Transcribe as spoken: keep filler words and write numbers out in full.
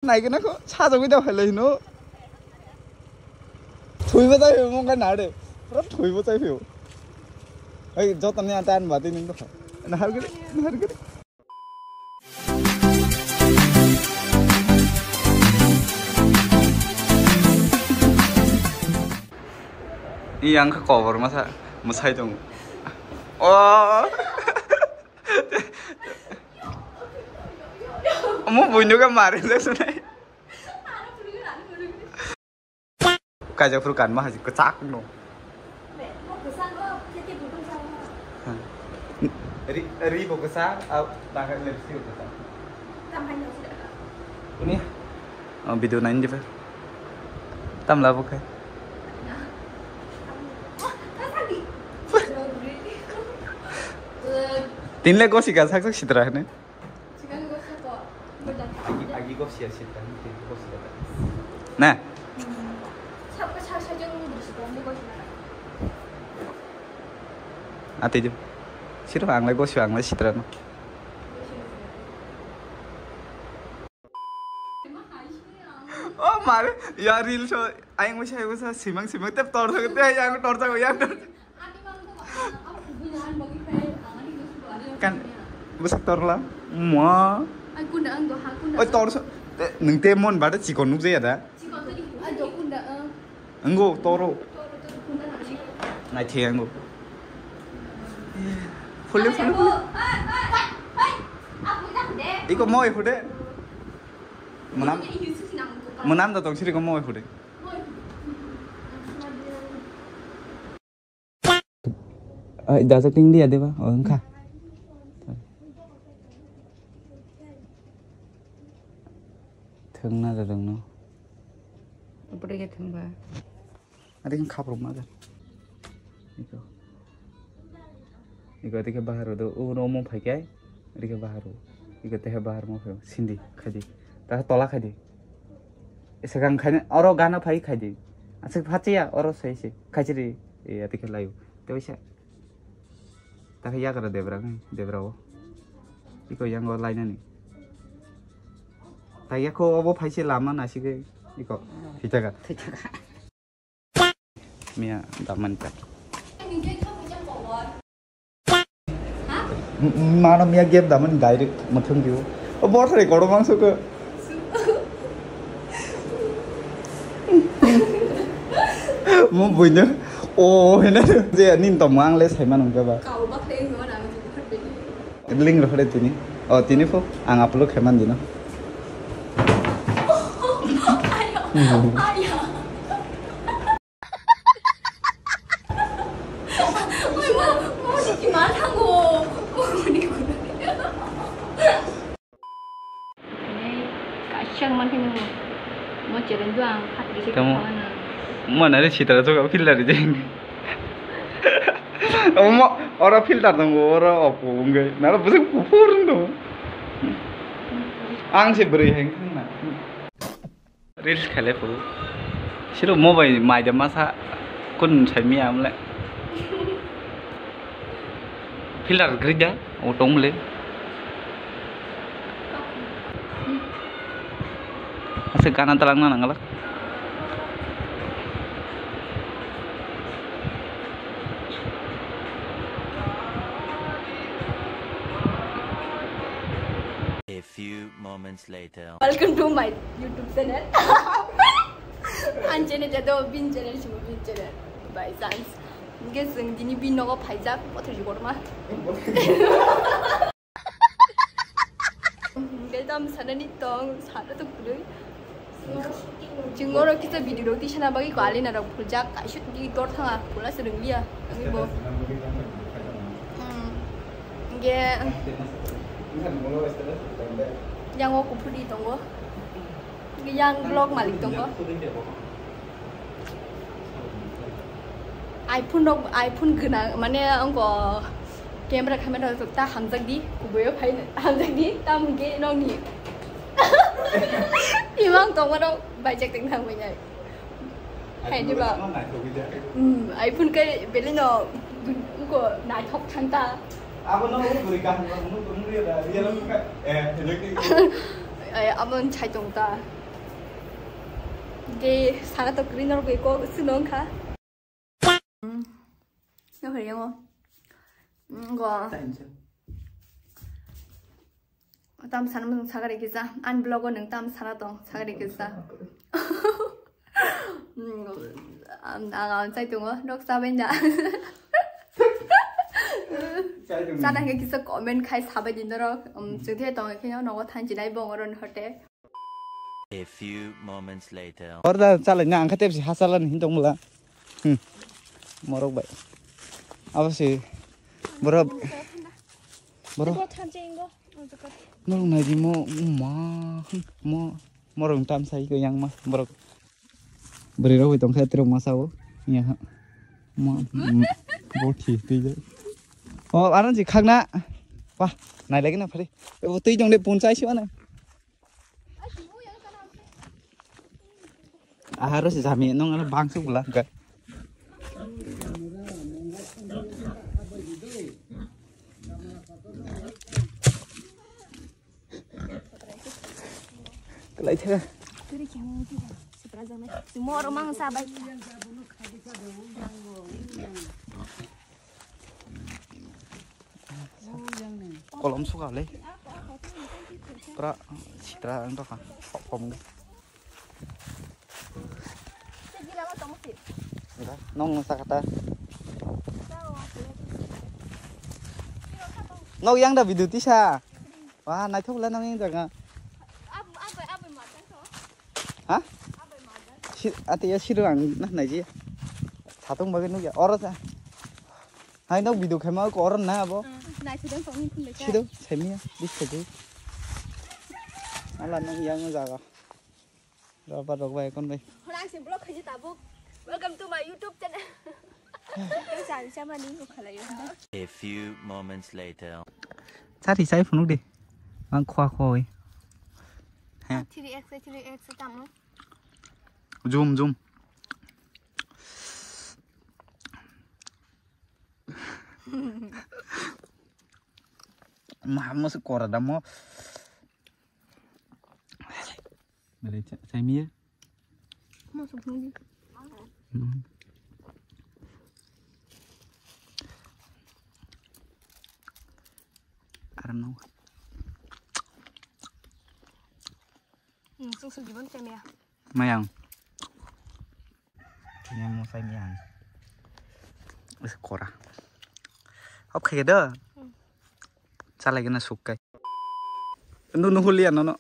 Naikhe nakho, sajagwi da phailai hino. Thuibo chai phio, mungkha nade. Pura thuibo chai phio. Ei, joto ni ata an bati ning dokha. Nahar gede, nahar gede. Iya, ang kha kobor masa, mwsai tongo. Oh. Omo buino khe mari jak sanai. Kaijak phuru kanma haji kwchak no. Ri, ri bo kwchak, a, tangka lipstick bo kwchak. Ini, oh, video naini diba. Tam labo khe. Tinle gosi ka sak sak sitra hene. Agi, agi gopsi ya sitra, agi gopsi ya. Nah. Atei jo. Siro ang lai gosio, ang lai sitra no. Oh mare, ya reel so, ayang wisa, ayang wisa, simang, simang, tep tor thang, tep yang tor thang, yang tor. Kan, bwswk torla? Ma. Ai, kunda ang do, ha, kunda. Oi, ang. Tor so, te, nwng te mon bade chikon nukjaya da? Chikon tadi. Ai, do, kunda ang. Anggo, toro. Toro, toro, kunda ang. Nai the anggo. Phule, phule, phule. Ai, ai, ai, ai. Aku dah deh. Iko moi hude. Menam. Ini Yusuf sih nang tukar. Menam da tong siri ko moi hude. Moi. Ai, dajak ting dia deba, oh, wngkha. Thwngna da dongno. Upre ke thwngba. Adi khe khaprok ma da. Iko. Iko adi khe bahar do, o romo phai kai. Adi khe bahar o. Iko te bahar mo phai. Sindi, khaidi. Ta tola khaidi. Ese kang khaini, oro gana phai khaidi. Aswk phachiya, oro sai se. Khachiri, e, ati khe laio. Tei waisa. Ta khe yagra debra, debra o. Iko yango lainani. Ta yakho obo phai se lama nasigwi. Iko, thitaka. Thitaka. Miya daman ta. M-, mano miya game damani direct mwthang diyo. O bothari kodo mangso ko. Mo buino. O hene je nin to mang le sai man ungka ba. Kau ba khlai no na. Link rok hore tini. O tini pho ang upload khe man dino. Ayo. Ayo. Oi, ma, ma, ma, ma, thango. Kaisa man khe nang. Mo challenge ang khatri se. Tamo. Mana re sitra joga filter jeng. Omo, oro filter tongo, oro opo wngwi. Naro bwswk kuphur wng tongo. Ang se bwrwi hai wngkha na. Reels khailai phuru. Siro mobile maida masa kun sai miya amle. Filter gri da, o tong mole. Ase gana talang na nangala. A few moments later. Welcome to my YouTube channel. Ang channel jado bin channel simo bin channel. By chance. Hingke chwng dini bin nogo phaijak bothor ji korma. Hingke tam sanani tong sana to kurui. Chwng oro kisa video rok tisana bagwi ko alina rok phuljak kaisa di dor thanga pula se rwngliya ani bo. Hmm. Hingke yang o kuphur di tongo. Hingke yang vlog malik tongo. iPhone rok, iPhone gwnang, mane, angko camera, camera rok ta hamjak di, kubui o phai hamjak di, tamo hingke nokni imang tongma rok baijak tong thang bai nai. Hai di ba? Hmm, iPhone ke beli no, angko naithok thang ta. Abo no buri kaham, no buri da, real ka, eh, hello ki. Ai, amo chai tong ta. Ge sana to green or ge ko suno kha. No hariyango. Go. Tam sana mung sagari kisa. An blog o nung tam sana tong sagari kisa. Ang ang chai tongo nok sabai da. Sana ke kisa comment khai sabai di norok. Chuthe tong ke nogo thanchi nai bong oron hote. A few moments later. Orda chalai na angkha tepsi hasalan hin tong mula. Hmm. Morok bai. Abo si borok. Borok. Norok nai di mo ma mo morok tam sai ko yang ma borok. Bwrwi rok bai tong kha tirok masa o. Ya ha. Ma bo thi twi ja. O aran ji khagna. Wah, nai lagi na phari. Bo twi jong de pun chai si ana. Aharo se jami nong ano bangso bula ga. Kalai thega. Moro mang sabai. Kolom suka le. Pura sitra ang tokha. Kok kom ge. Nong sakata. Nok yang da bidu tisa. Wah, naithok la nong yang jaga. Ha? Si, ate ya siro ang na naiji. Satung bagi nuk ya. Oro sa. Hai nok video khaima ko oron na abo. Nai sidang tong ni phun le. Sido, saimiya, dis saji. Ala nang yang jaga. Raba rok bai kon bai. Hora se blog khaji tabuk. Welcome to my YouTube channel. Tang sari sama ni ko khalayo. A few moments later. Sari sai phunuk de. Ang khwa khwa oi. He. Three X, three X tamo. Zoom, zoom. Maha mo se kora da mo. Bale, cha-, chai miya? Mo se phung di. Hmm. Aram no. Hmm, sung sung gibon chai miya. Mayang. Ini mau saya miang. Wis kora. Oke do. Chalai gana sukai. Nunu hulia nono.